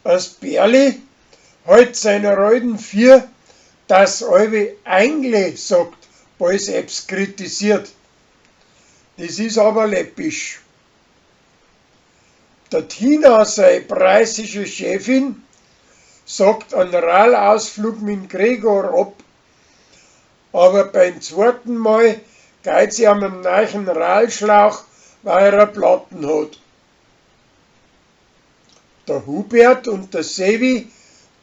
As Berli hält seiner Alten vier, dass allwi Eingle sagt, ba'ls ebbs kritisiert. Des is aber läppisch. Der Tina sei preußische Chefin sagt an Radlausflug mit'm Gregor ab, aber beim zwoaten Mal geiht sie am an neichen Radlschlauch, weil er a Platten hat. Der Hubert und der Sevi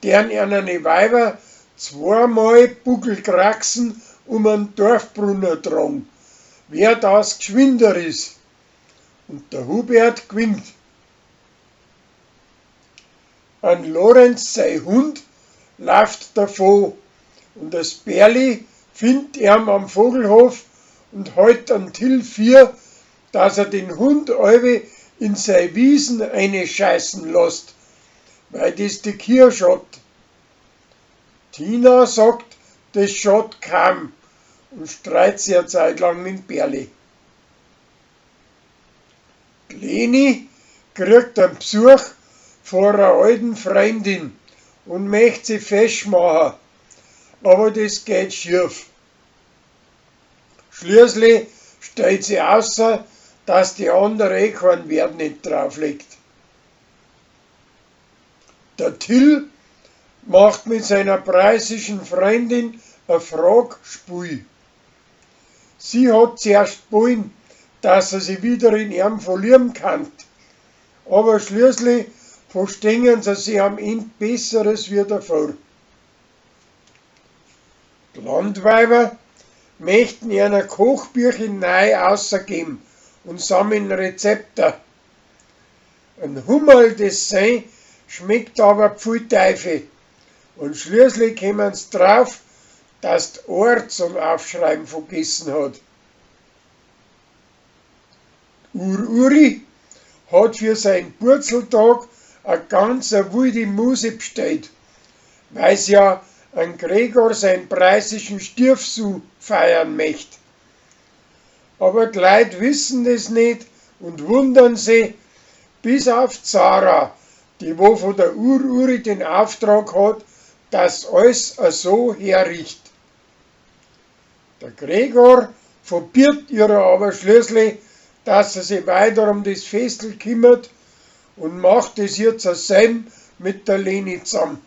dern eanane Weiber zwoamal Buckelkraxen um an Dorfbrunner tragen, wer das gschwinder is. Und der Hubert gwinnt. An Lorenz sei Hund lauft davon und as Berli findt eam am Vogelhof und hält an Till vier, dass er den Hund allwi in sei Wiesn einescheißen lasst, weil des die Küah schadt. Tina sagt, des schadt kaam und streit si a Zeit lang mit'm Berli. D'Leni kriagt an Bsuach vor a alten Freundin und möcht si fesch macha, aber des geht schief. Schließlich stellt si aussa, dass die andere eh keinen Wert net drauf legt. Der Till macht mit seiner preußischen Freundin a Fragspiel. Sie hat zuerst wollen, dass er si wieder in eam verlieben kannt, aber schließlich verstehn se si am End besser as wie davor. D'Landweiber möchten eana Kochbüchel nei aussageben und sammeln Rezepte. An Hummerl des sein schmeckt aber pfui Teufel und schließlich kommen's drauf, dass d'Ohr zum Aufschreiben vergessen hat. Ur-Uri hat für sein Purzeltag a ganz a wilde Muse b'stellt, weil's ja an Gregor sein preußischen Stiefsohn feiern möcht. Aber d'Leut wissen des net und wundern si, bis auf d'Sarah, die wo von der Ur-Uri den Auftrag hat, dass alles so herricht. Der Gregor verbiert ihrer aber schließlich, dass er sich weiter um des Festl kümmert und macht es jetzt selben mit der Leni zusammen.